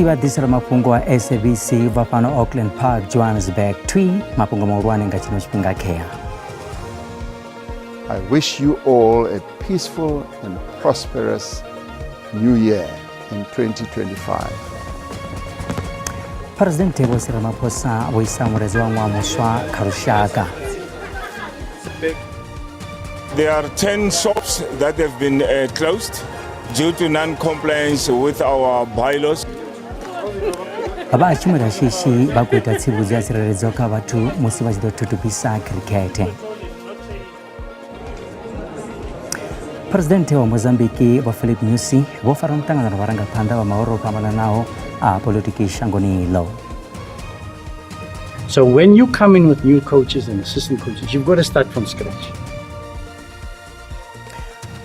Ri vha ḓisela mafhungo a SABC u bva fhano Auckland Park, Johannesburg. Thwi mafhungo mahulwane nga tshino tshifhinga khea. I wish you all a peaceful and prosperous new year in 2025. Presidente Vho Cyril Ramaphosa vho isa mulaedza wa ṅwaha muswa kha lushaka. There are 10 shops that have been closed due to non-compliance with our bylaws. Vha tshumelo ya shishi vha khou ita tsivhudzo ya tsireledzo kha vhathu musi vha tshi ḓo thuthubisa khirikhethe. Presidente wa Mozambiki Vho Filipe Nyusi vho fara muṱangano na vharangaphanḓa vha mahoro o fhambananaho a politiki shangoni iḽo. So when you come in with new coaches and assistant coaches, you've got to start from scratch.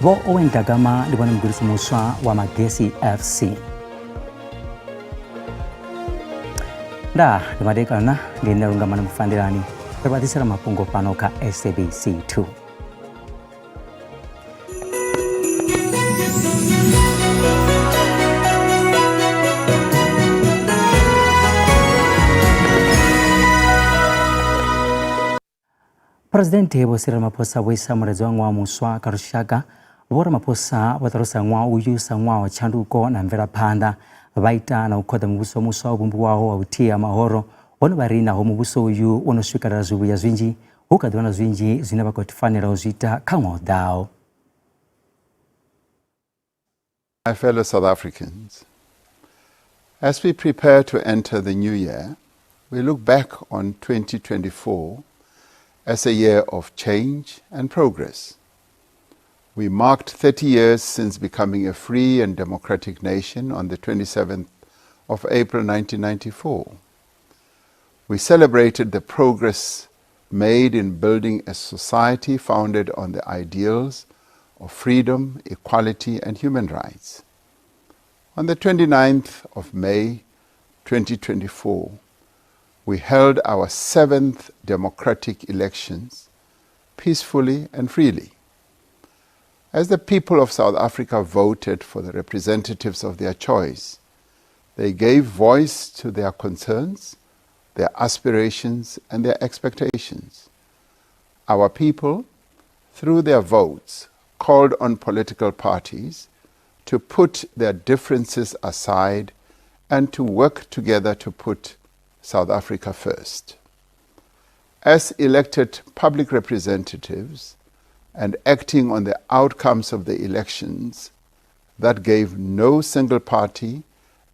Vho Owen Dagama ndi vhone mugudisi muswa wa Magesi FC. Nda ndi madekana ndi nṋe Lungamani Mufandelani ri vha ḓisela mafhungo fhano kha SABC 2. Phresidennde Vho Cyril Ramaphosa vho isa mulaedza wa ṅwaha muswa kha lushaka. Vho Ramaphosa vho ṱalusa ṅwaha uyu sa ṅwaha wa tshanduko na mvelaphanḓa, vha ita na u khoḓa muvhuso muswa wo vhumbiwaho wa vhuthihi ha mahoro, hone vha ri naho muvhuso uyu wo no swikelela zwivhuya zwinzhi, hu kha ḓi vha na zwinzhi zwine vha khou fanela u zwi ita kha ṅwaha u ḓaho. My fellow South Africans, as we prepare to enter the new year, we look back on 2024 as a year of change and progress. We marked 30 years since becoming a free and democratic nation on the 27th of April 1994. We celebrated the progress made in building a society founded on the ideals of freedom, equality, and human rights. On the 29th of May 2024, we held our seventh democratic elections peacefully and freely. As the people of South Africa voted for the representatives of their choice, they gave voice to their concerns, their aspirations, and their expectations. Our people, through their votes, called on political parties to put their differences aside and to work together to put South Africa first. As elected public representatives and acting on the outcomes of the elections that gave no single party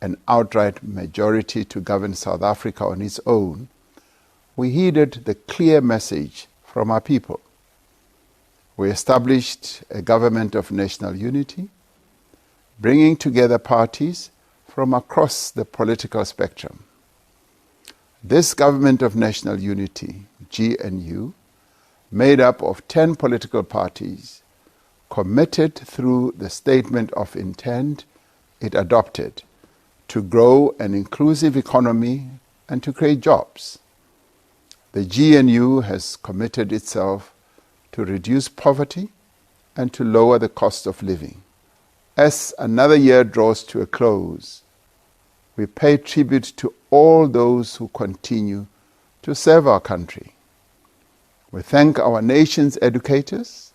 an outright majority to govern South Africa on its own, we heeded the clear message from our people. We established a government of national unity, bringing together parties from across the political spectrum. This government of national unity, GNU, made up of 10 political parties, committed through the statement of intent it adopted to grow an inclusive economy and to create jobs. The GNU has committed itself to reduce poverty and to lower the cost of living. As another year draws to a close, we pay tribute to all those who continue to serve our country. We thank our nation's educators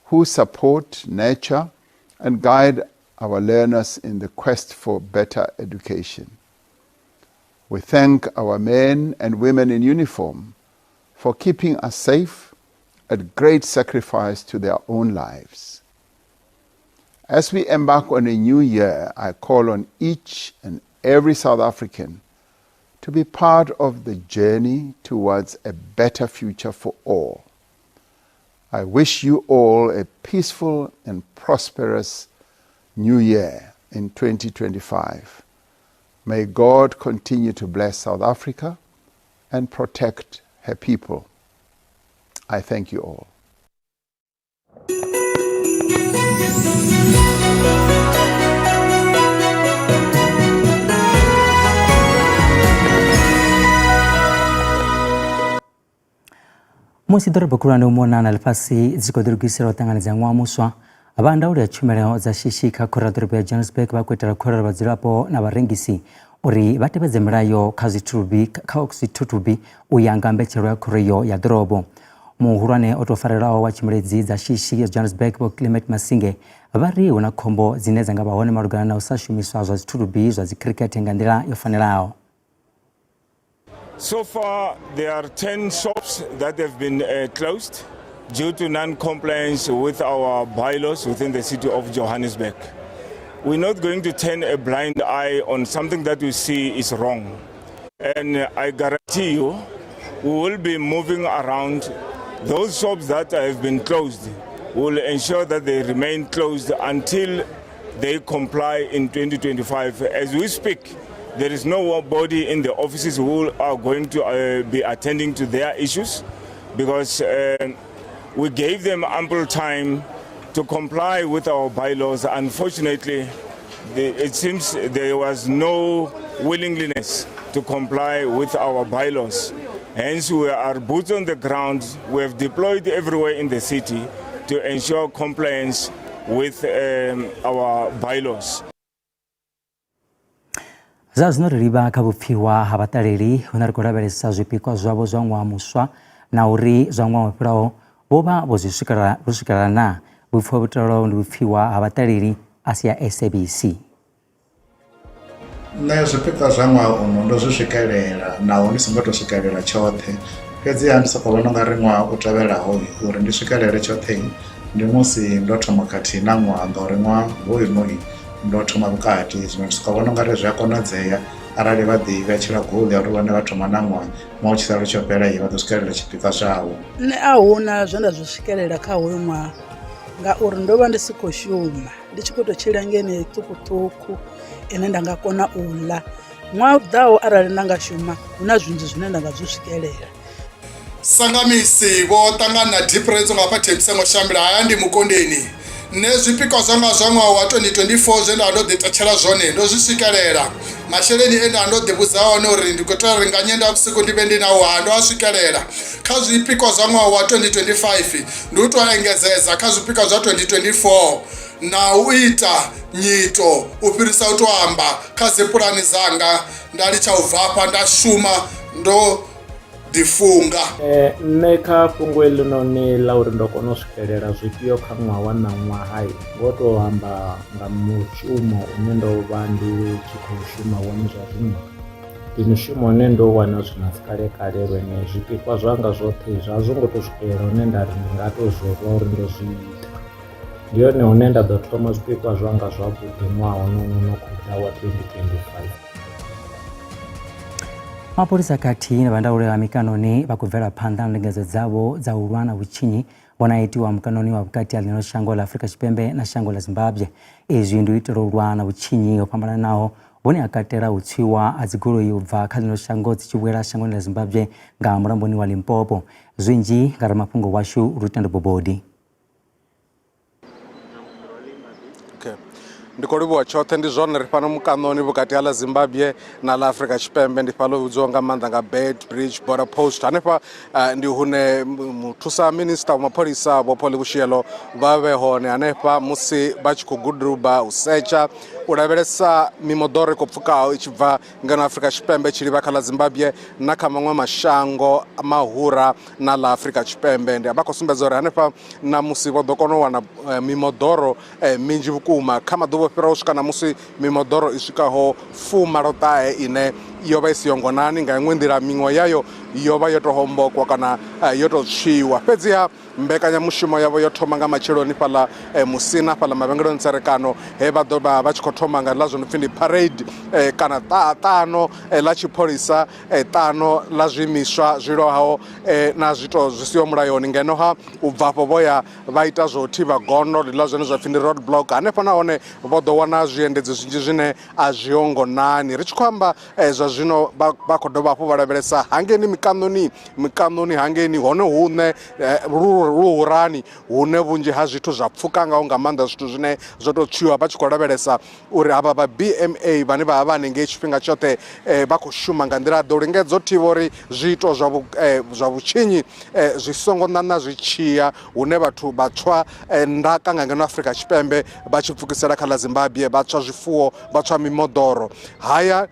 who support, nurture, and guide our learners in the quest for better education. We thank our men and women in uniform for keeping us safe at great sacrifice to their own lives. As we embark on a new year, I call on each and every South African to be part of the journey towards a better future for all. I wish you all a peaceful and prosperous new year in 2025. May God continue to bless South Africa and protect her people. I thank you all. Musi ḓorobo khulwane u mona na ḽifhasi dzi khou ḓilugisela u ṱanganedza ṅwaha muswa, Vha ndaulo ya tshumelo dza shishi kha khoro ya ḓorobo ya Johannesburg vha khou itela khuwelelo vhadzulapo na vharengisi uri vha tevhedze milayo kha zwithubi kha zwithuthubi u ya nga mbetshelo ya khoro iyo ya ḓorobo. Muhulwane o tou farelaho wa tshumelo idzi dza shishi ya Johannesburg Vho Clement Masinge vha ri hu na khombo dzine dza nga vha hone malugana na u sa shumiswa zwa zwithuthubi zwa dzikhirikhethe nga nḓila yo fanelaho. So far, there are 10 shops that have been closed due to non-compliance with our bylaws within the city of Johannesburg. We're not going to turn a blind eye on something that we see is wrong. And I guarantee you, we will be moving around those shops that have been closed. We will ensure that they remain closed until they comply in 2025. As we speak, there is no body in the offices who are going to be attending to their issues because we gave them ample time to comply with our bylaws. Unfortunately, it seems there was no willingness to comply with our bylaws. Hence, we are boots on the ground. We have deployed everywhere in the city to ensure compliance with our bylaws. Zwa zwino ri livha kha vhupfiwa ha vhaṱaleli hune ri khou lavhelesa zwipikwa zwavho zwa ṅwaha muswa na uri zwa ṅwaha wo fhiraho vho vha vho zwi swikelela vho swikelela naa. Vhupfiwa vhu tevhelaho ndi vhupfiwa ha vhaṱaleli a si ya SABC. Nṋe zwipikwa zwa ṅwaha uno ndo zwi swikelela naho ndi songo to swikelela tshoṱhe fhedziha ndi soko vhona ungari ṅwaha u tevhelaho uri ndi swikelele tshoṱhe ndi musi ndo thoma khathihi na ṅwaha ngauri ṅwaha hoyunoni ndo thoma vhukati zwino ndi soko vhona ungari zwi a konadzea arali vha ḓi vhetshela goal ya uri vhone vha thoma na ṅwaha ṅwaha u tshi sala u tshi fhela vha ḓo swikelela tshipikwa zwavho. Nṋe a huna zwe nda zwi swikelela kha hoyu ṅwaha ngauri ndo vha ndi si khou shuma ndi tshi khou tou tshila ngene ṱhukhuṱhukhu ine nda nga kona u ḽa ṅwaha u ḓaho arali nda nga shuma hu na zwinzhi zwine nda nga zwi swikelela. Sangamisi vho ṱangana na Deep nga hafha Thembisengo Shambila haya ndi Mukondeni. Nṋe zwipikwa zwanga zwa ṅwaha wa 2024 zwe nda ndo ḓi tetshela zwone ndo zwi swikelela. Masheleni e nda ndo ḓi vhudza one uri ndi khou tea uri nga Nyendavhusiku ndi vhe ndi nao ha ndo a swikelela. Kha zwipikwa zwa ṅwaha wa 2025 ndi u tou engedzedza kha zwipikwa zwa 2024 na u ita nyito u fhirisa u tou amba kha dzi pulani dzanga nda litsha u bvafha nda shuma ndo ḓifunga. Nṋe kha fhungo heḽinoni ḽa uri ndo kona u swikelela zwifhio kha ṅwaha wa ṋaṅwaha ngo to amba nga mushumo une ndo vha ndi tshi khou shuma wone zwa zwino ndi mushumo une ndo wana zwino asi kale kale lune zwipikwa zwanga zwoṱhe zwa zwo ngo to swikelela hune nda ri ndi nga to zwi rwa uri ndo zwi ita. Ndi hone hune nda ḓo thoma zwipikwa zwanga zwavhuḓi ṅwaha honono no khou ḓa wa 2025. Mapholisa khathihi na vhandaulo ya mikanoni vha khou bvela phanḓa na ndingedzo dzavho dza u lwa na vhutshinyi vho na itiwa mukanoni wa vhukati ha ḽino shango ḽa Afrika Tshipembe na shango ḽa Zimbabwe. Izwi ndi u itela u lwa na vhutshinyi ho fhambananaho vhune ha katela u tswiwa ha dzigoloi u bva kha ḽino shango dzi tshi vhuela shangoni ḽa Zimbabwe nga mulamboni wa Limpopo. Zwinzhi nga ramafhungo washu Lutendo Bobodi. Okay. Ndi khou livhuwa tshoṱhe ndi zwone ri fhano mukanoni vhukati ha ḽa Zimbabwe na ḽa Afrika Tshipembe ndi fhano vhidzwaho nga maanḓa nga Beit Bridge Border Post hanefha ndi hune muthusa minisiṱa wa mapholisa Vho Paul Vhushielo vha vhe hone hanefha musi vha tshi khou guduba u setsha u lavhelesa mimoḓoro i khou pfukaho i tshi bva ngeno Afrika Tshipembe tshi livha kha ḽa Zimbabwe na kha maṅwe mashango mahura na ḽa Afrika Tshipembe ndi vha khou sumbedza uri hanefha na musi vho ḓo kona u wana mimoḓoro minzhi vhukuma kha maḓuvha o fhiraho u swika na musi mimoḓoro i swikaho fumaloṱahe ine yo vha i siho ngonani nga iṅwe nḓila miṅwe yayo yo vha yo tou hombokwa kana yo tou tswiwa fhedziha mbekanyamushumo yavho yo thoma nga matsheloni fhaḽa Musina fhaḽa mavhengeleni tserekano he vha ḓo vha vha tshi khou thoma nga ḽa zwo no pfhi ndi parade kana ṱano ḽa tshipholisa ṱano ḽa zwiimiswa zwi lwaho na zwito zwi siho mulayoni ngeno ha u bva afho vho ya vha ita zwo thivha gondo ḽa zwone zwa pfhi ndi road block hanefho nahone vho ḓo wana zwiendedzi zwinzhi zwine a zwiho ngonani ri tshi khou amba zwa zwino vha khou dovha hafhu vha lavhelesa hangeini mikaṋoni mikaṋoni hangeini hone hune luhurani hune vhunzhi ha zwithu zwa pfuka ngaho nga maanḓa zwithu zwine zwo tou tswiwa vha tshi khou lavhelesa uri havha vha BMA vhane vha vha vha hanengei tshifhinga tshoṱhe vha khou shuma nga nḓila ḓo lingedza u thivha uri zwiito zwa vhutshinyi zwi songo ṋaṋa zwi tshiya hune vhathu vha tswa ndaka nga ngeno Afrika Tshipembe vha tshi pfukisela kha ḽa Zimbabwe, vha tswa zwifuwo, vha tswa mimoḓoro. Haya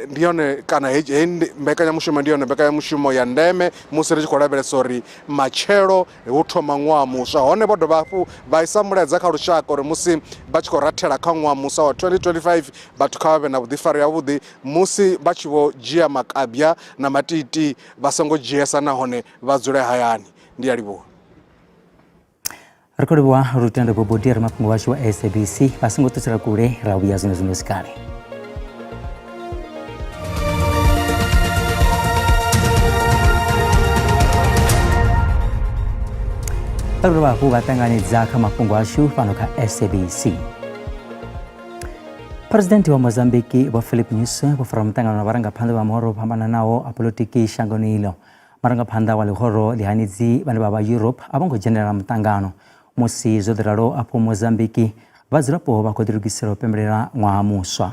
ndi yone kana heyi mbekanyamushumo ndi yone mbekanyamushumo ya ndeme musi ri tshi khou lavhelesa uri matshelo hu thoma ṅwaha muswa. Hone vho dovha hafhu vha isa mulaedza kha lushaka uri musi vha tshi khou rathela kha ṅwaha muswa wa 2025 vhathu kha vha vhe na vhuḓifari havhuḓi musi vha tshi vho dzhia makabya na matiti vha songo dzhiesa nahone vha dzule hayani. Ndi a livhuwa. Ri khou livhuwa Lutendo Gobodi ri mafhungo washu wa SABC vha songo ṱutshela kule ra vhuya zwino zwino sikale. Ri dovha hafhu vha ṱanganedza kha mafhungo ashu fhano kha SABC. Phuresidennde wa Mozambique Vho Filipe Nyusi vho fara muṱangano na vharangaphanḓa vha mahoro o fhambananaho a polotiki shangoni iḽo. Murangaphanḓa wa ḽihoro ḽihanedzi vhane vha vha Europe a vho ngo dzhenelela muṱangano. Musi zwo ḓi ralo afho Mozambique, vhadzulapo vha khou ḓilugisela u pembelela ṅwaha muswa.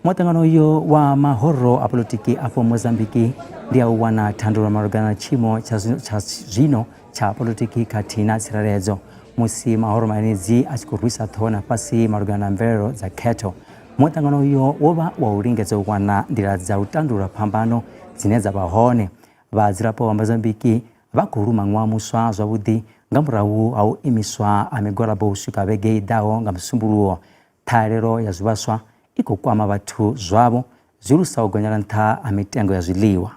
Muṱangano uyo wa mahoro a polotiki afho Mozambique ndi a u wana thandululo malugana na tshiimo tsha zwino tsha polotiki khathihi na tsireledzo musi mahoro maenedzi a tshi khou rwisa ṱhoho na fhasi malugana na mvelelo dza khetho. Muṱangano uyo wo vha wa u lingedza u wana nḓila dza u tandulula phambano dzine dza vha hone. Vhadzulapo vha Mozambique vha khou luma ṅwaha muswa zwavhuḓi nga murahu ha u imiswa ha migwalabo u swika vhege i ḓaho nga Musumbuluwo. Ṱhahelelo ya zwivhaswa i khou kwama vhathu zwavho, zwi lusa u gonyela nṱha ha mitengo ya zwiḽiwa.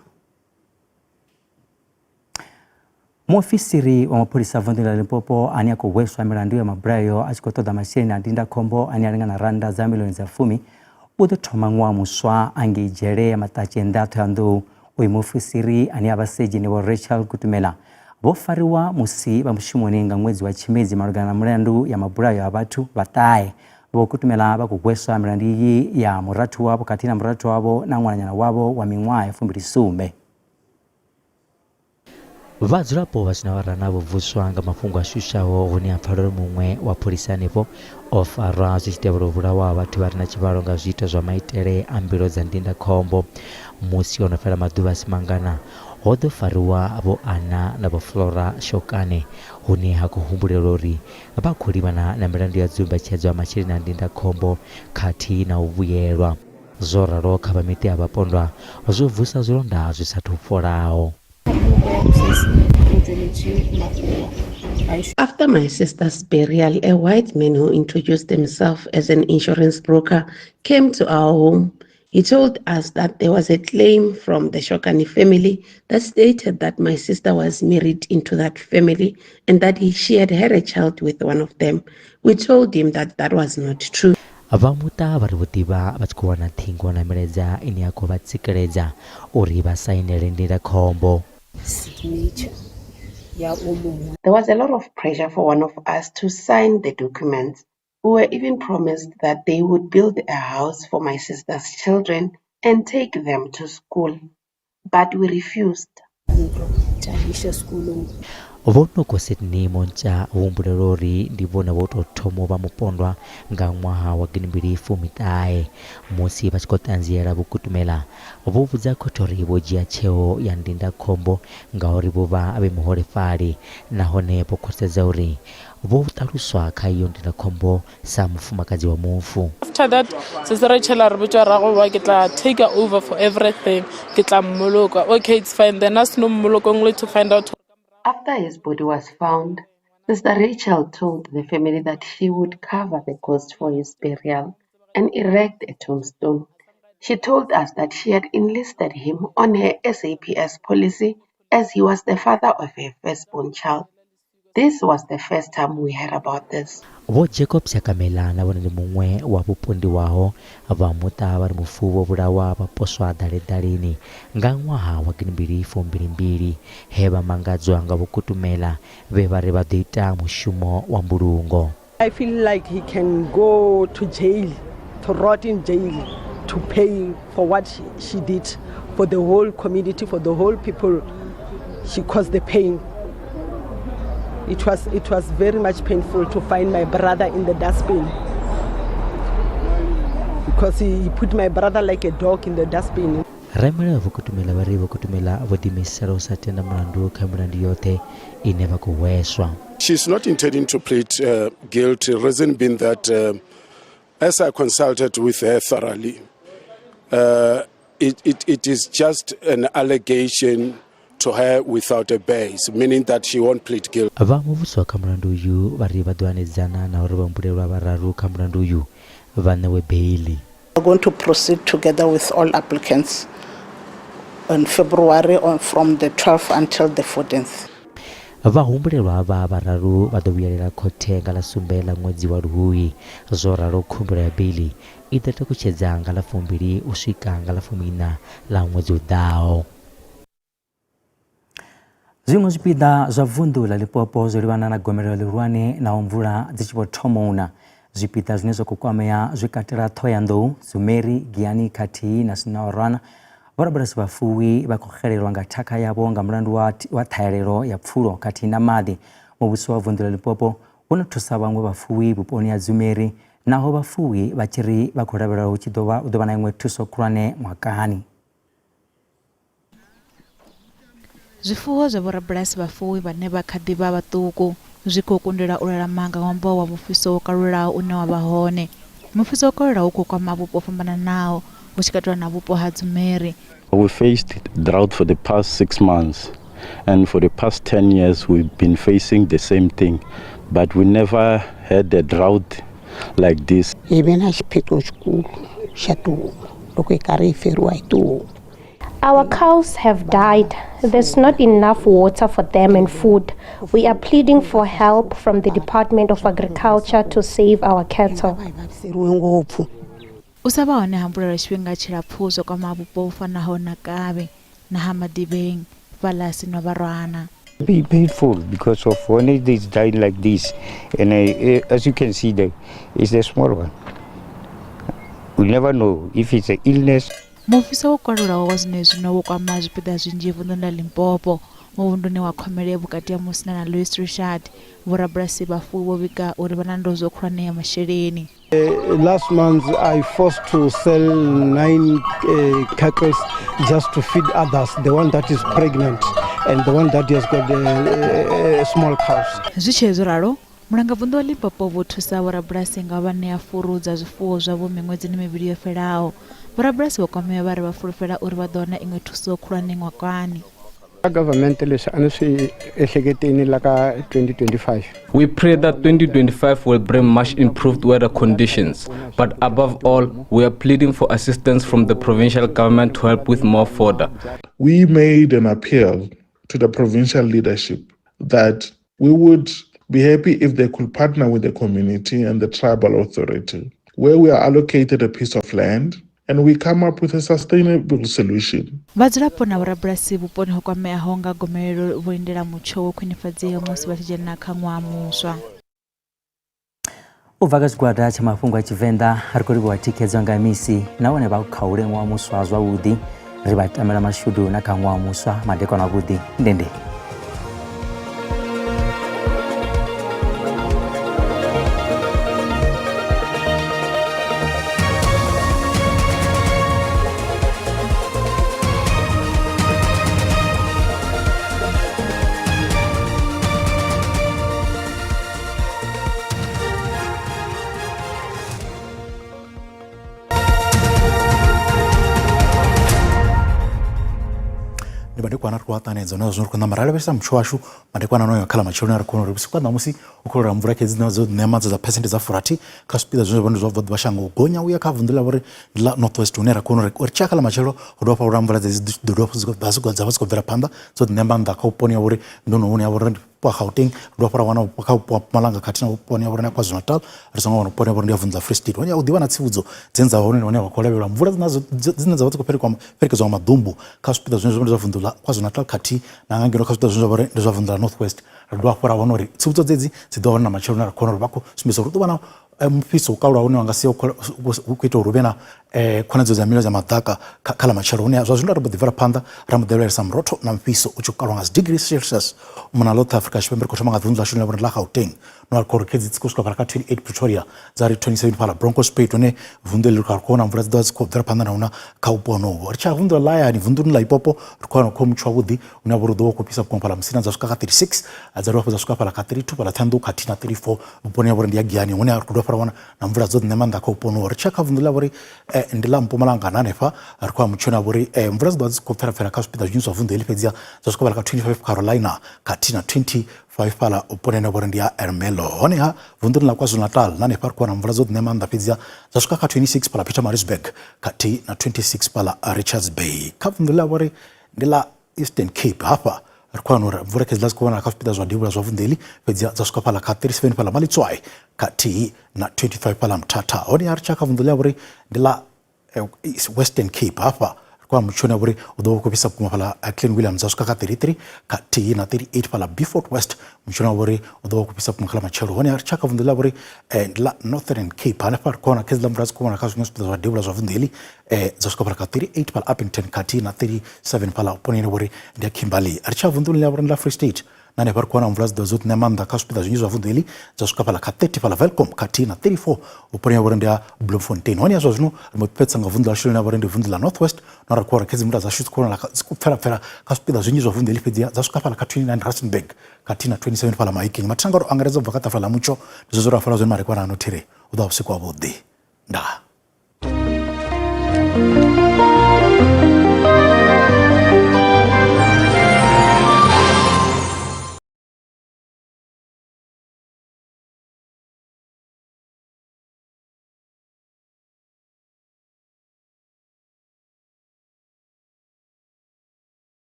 Muofisiri wa mapholisa vunḓuni ḽa Limpopo ane a khou hweswa milandu ya mabulayo a tshi khou ṱoḓa masheleni a ndindakhombo ane a lingana rannda dza milioni dza fumi u ḓo thoma ṅwaha muswa a ngei dzhele ya Maṱatshe nnḓa ha Ṱhohoyanḓou. Uyu muofisiri ane a vha Sedzheni Vho Rachel Kutumela vho fariwa musi vha mushumoni nga ṅwedzi wa Tshimedzi malugana na milandu ya mabulayo a vhathu vha ṱahe. Vho Kutumela vha khou hweswa milandu iyi ya murathu wavho khathihi na murathu wavho na ṅwananyana wavho wa miṅwaha ya 27. Vhadzulapo vha zwino vha rana vho vuswa nga mafhungo a shushaho hune ha pfala uri muṅwe wa pholisa hanefho o farwa zwi tshi tevhela u vhulawa ha vhathu vha re na tshivhalo nga zwiito zwa maitele a mbilo dza ndindakhombo. Musi ho no fhela maḓuvha a si mangana, ho ḓo fariwa Vho Anna na Vho Flora Shokane hune ha khou humbulelwa uri vha khou livhana na milandu ya dzumbetshedzo ya masheleni a ndindakhombo khathihi na u vhuyelwa. Zwo ralo kha vha miṱa ya vhapondwa zwo vusa zwilonda zwi sa athu fholaho. After my sister's burial, a white man who introduced himself as an insurance broker came to our home. He told us that there was a claim from the Shokane family that stated that my sister was married into that family and that she had had a child with one of them. We told him that that was not true. Vha muṱa vha ri vho ḓivha vha tshi khou wana ṱhingo na milaedza ine ya khou vha tsikeledza uri vha sainele ndindakhombo. Signature ya o mongwe. There was a lot of pressure for one of us to sign the documents. We were even promised that they would build a house for my sister's children and take them to school. But we refused. Ntlo tša iša sekolong. Vho Noko Sydney Montja hu humbulelwa uri ndi vhone vho tou thoma u vha mupondwa nga ṅwaha wa gidimbili fumi ṱahe. Musi vha tshi khou ṱanziela Vho Kutumela vho vhudza khothe uri vho dzhia tsheo ya ndindakhombo ngauri vho vha vhe muholefhali nahone vho khwaṱhisedza uri vho ṱaluswa kha iyo ndindakhombo sa mufumakadzi wa mufu. After that, Sisi Rachel a re botša ra go ba ke tla take over for everything, ke tla mmoloka. Okay, it's fine. Then a seno mmoloka only to find out. After his body was found, Sister Rachel told the family that she would cover the cost for his burial and erect a tombstone. She told us that she had enlisted him on her SAPS policy as he was the father of her firstborn child. This was the first time we heard about this. Vho Jacob Shakamela na vhone ndi muṅwe wa vho pondiwaho vha muṱa vha ri mufu vho vhulawa vha poswa ḓaleḓaleni nga ṅwaha wa gidimbili fumbili mbili he vha mangadzwa nga Vho Kutumela vhe vha ri vha ḓo ita mushumo wa mbulungo. I feel like he can go to jail, to rot in jail. to pay for what she did for the whole community, for the whole people. She caused the pain. It was, it was very much painful to find my brother in the dustbin because he put my brother like a dog in the dustbin. Raimela Vho Kutumela vha ri Vho Kutumela vho ḓiimisela u sa tenda mulandu kha milandu yoṱhe ine vha khou hweswa. She's not intending to plead uh, guilty, reason being that uh, as I consulted with her thoroughly, uh, it, it, it is just an allegation to her without a base, meaning that she won't plead guilty. Vha muvhuso kha mulandu uyu vha ri vha ḓo hanedzana na uri vhahumbulelwa vhararu kha mulandu uyu vha ṋewe beiḽi. We are going to proceed together with all applicants on February on, from the 12th until the 14th. Vhahumbulelwa avha vhararu vha ḓo vhuyelela khothe nga ḽa sumbe ḽa ṅwedzi wa Luhuhi. Zwo ralo khumbelo ya beiḽi i ḓo takutshedza nga ḽa fumbili u swika nga ḽa fumiiṋa ḽa ṅwedzi u ḓaho. Zwiṅwe zwipiḓa zwa vunḓu ḽa Limpopo zwo livhana na gomelelo ḽihulwane naho mvula dzi tshi vho thoma u na. Zwipiḓa zwine zwa khou kwamea zwi katela Ṱhohoyanḓou, Dzumeri, Giyani khathihi na Sinaorwana. Vhorabulasi vhafuwi vha khou xelelwa nga thakha yavho nga mulandu wa, wa ṱhahelelo ya pfulo khathihi na maḓi. Muvhuso wa vunḓu ḽa Limpopo wo no thusa vhaṅwe vhafuwi vhuponi ha Dzumeri naho vhafuwi vha tshi ri vha khou lavhelela hu tshi ḓo vha, hu ḓo vha na iṅwe thuso khulwane mwakani. Zwifuwo zwa vhorabulasi vhafuwi vhane vha kha ḓi vha vhaṱuku zwi khou kundelwa u lalama nga ṅwambo wa mufhiso wo kalulaho une wa vha hone. Mufhiso wo kalulaho u khou kwama vhupo ho fhambananaho, hu tshi katelwa na vhupo ha Dzumeri. We faced drought for the past 6 months and for the past 10 years we've been facing the same thing but we never had a drought like this. Hi ve na xiphiqo xikulu xa tihomu loko hi karhi hi feriwa hi tihomu. Our cows have died. There's not enough water for them and food. We are pleading for help from the Department of Agriculture to save our cattle. U sa vha hone ha mvula lwa tshifhinga tshilapfu zwo kwama vhupo vhu fanaho na Kavhe na ha Madibeng fhaḽa Senwabarwana. Be painful because of when it is dying like this, and uh, as you can see, there is a small one. We never know if it's an illness. Mufhiso wo kalulaho wa zwenezwino wo kwama zwipiḓa zwinzhi vunḓuni ḽa Limpopo. Muvhunduni wa Khomele vhukati ha Musina na Louis Trichardt, vhorabulasi vhafuwi vho vhiga uri vha na ndozwo khulwane ya masheleni. Uh, last month I forced to sell nine uh, cattle just to feed others, the one that is pregnant and the one that has got uh, small cows. Zwi tshee zwo ralo, Mulangavunḓu wa Limpopo vho thusa vhorabulasi nga u vha ṋea furu dza zwifuwo zwavho miṅwedzini mivhili yo fhelaho. Vhorabulasi vho kwameaho vha ri vha fulufhela uri vha ḓo wana iṅwe thuso khulwane ṅwakani. Ka government leswi a ni swi ehleketeni la ka 2025. We pray that 2025 will bring much improved weather conditions, but above all, we are pleading for assistance from the provincial government to help with more fodder. We made an appeal to the provincial leadership that we would be happy if they could partner with the community and the tribal authority, where we are allocated a piece of land and we come up with a sustainable solution. Vhadzulapo na vhorabulasi vhuponi ho kwameaho nga gomelelo vho lindela mutsho wo khwinifhadzeaho musi vha tshi dzhena kha ṅwaha muswa. U bva kha tshigwada tsha mafhungo a Tshivenḓa ri khou livhuwa thikhedzo nga misi nahone vha khaule ṅwaha muswa zwavhuḓi ri vha tamela mashudu na kha ṅwaha muswa madekwana avhuḓi ndende. Ndi madekwana ri khou a ṱanedza na zwino ri khou ṋamba ra lavhelesa mutsho washu madekwana anoyo kha ḽa matsheloni a ri khou uri vhusiku ha ṋamusi u khou lwela mvula khedzi dzine dzo ṋea maḓi dza phesenthe dza furathi kha zwipiḓa zwine zwa vha ndi zwa vhuḓi shango u gonya uya kha vunḓu ḽa vhori ndi ḽa north west hune ra khou uri ri tshi ya kha ḽa matshelo hu dovha hafhu lwa mvula dzedzi dzi ḓo dovha dza vha dzi khou bvela phanḓa dzo ḓi ṋea maanḓa kha vhuponi ha uri ndi hone hune ha vha uri vhupo ha Gauteng ri dovha hafhu ra wana kha vhupo ha Mpumalanga khathihi na vhuponi ha vhori na KwaZulu-Natal ri songo wana vhuponi ha vhori ndi ha vunḓu ḽa Free State hone hu ḓivha na tsivhudzo dzine dza vha hone hune vha khou lavhelelwa mvula dzine dza vha dzi khou fhelekedziwa nga maḓumbu kha zwipiḓa zwine zwa vha ndi zwa vunḓu ḽa KwaZulu-Natal khathihi na nga ngeno kha zwipiḓa zwine zwa vha uri ndi zwa vunḓu ḽa North West. Ri dovha hafhu ra wana uri tsivhudzo dzedzi dzi ḓo hone na matshelo hune ra khou wana uri vha khou sumbedzisa uri hu ḓo vha na mufhiso wo kalulaho une wa nga sia u khou ita uri hu vhe na khonadzeo dza mililo dza maḓaka kha ḽa matshelo hune zwa zwino ri mbo ḓi bvela phanḓa ra mbo ḓi lavhelesa murotho na mufhiso u tshi khou kalwa nga dzi degree Celsius u mona ḽoṱhe Afrika Tshipembe. Ri khou thoma nga vunḓu ḽashu ḽine ḽa vha uri ḽa Gauteng no ri khou ri khedzi dzi khou swika fhala kha 28 Pretoria dza ri 27 fhala Bronkhorstspruit hune vunḓu heḽi ri khou wana mvula dzi ḓo vha dzi khou bvela phanḓa na una kha vhupo honovho. Ri tshi ya vunḓu ḽa hayani vunḓuni ḽa Limpopo ri khou wana khou mutsho wavhuḓi une wa vha uri u ḓo vha u khou fhisa vhukuma fhala Musina dza swika kha 36 dza dovha hafhu dza swika fhala kha 32 fhala Ṱhohoyanḓou khathihi na 34 vhuponi ha vhori ndi ya Giyani hune ri khou dovha hafhu ra wana na mvula dzo ṋe maanḓa kha vhupo honovho. Ri tshi ya kha vunḓu ḽa vhori ndi ḽa Mpumalanga na hanefha ri khou ya mutshoni wa vhori mvula dzi ḓo vha dzi khou pfela pfela kha zwipiḓa zwinzhi zwa vunḓu heḽi fhedziha dza swika fhala kha 25 Carolina khathihi na 25 fhala vhuponi hune vhori ndi ya Ermelo. Honeha vunḓuni ḽa KwaZulu-Natal na hanefha ri khou wana mvula dzo ṋe maanḓa fhedziha dza swika kha 26 fhala Pietermaritzburg khathihi na 26 fhala Richards Bay. Kha vunḓu ḽa vhori ndi ḽa Eastern Cape hafha ri khou wana uri mvula khedziḽa dzi khou vhonala kha zwipiḓa zwa devhula zwa vunḓu heḽi fhedziha dza swika fhaḽa kha 37 fhaḽa Malitswai khathihi na 25 fhaḽa Mthatha. Honeha ri tshi ya kha vunḓu ḽa vhori ndi ḽa Western Cape hafha ri khou wana mutshoni wa vhori u ḓo vha u khou fhisa vhukuma fhaḽa Clan Williams dza swika kha 33 khathihi na 38 fhaḽa Beaufort West mutshoni wa vhori u ḓo vha u khou fhisa vhukuma kha ḽa matshelo. Honeha ri tshi ya kha vunḓu ḽa vhori ndi ḽa Northern Cape hanefha ri khou wana khedziḽa mvula dzi khou vhonala kha zwiṅwe zwipiḓa zwa devhula zwa vunḓu heḽi dza swika fhaḽa kha 38 fhaḽa Upington khathihi na 37 fhaḽa vhuponi ine vhori ndi ya Kimberley. Ri tshi ya vunḓuni ḽa vhori ndi ḽa Free State na hanefha ri khou wana mvula dzi ḓo dzo ṋea maanḓa kha zwipiḓa zwinzhi zwa vunḓu heḽi dza swika fhaḽa kha 30 fhaḽa Welkom khathihi na 34 vhuponi ha vhori ndi ya Bloemfontein. Hone zwa zwino ri mbo fhedzisa nga vunḓu ḽashu ḽine ḽa vhori ndi vunḓu ḽa North West na ri khou wana khedzi mvula dzashu dzi khou vhonala dzi khou pfela pfela kha zwipiḓa zwinzhi zwa vunḓu heḽi fhedziha dza swika fhaḽa kha 29 Rustenburg khathihi na 27 fhaḽa Mahikeng. Mathina nga u angaredza u bva kha ṱafula ḽa mutsho ndi zwe zwo ra fara zwone madekwana ano thiri hu ḓo vha vhusiku havhuḓi. Ndaa.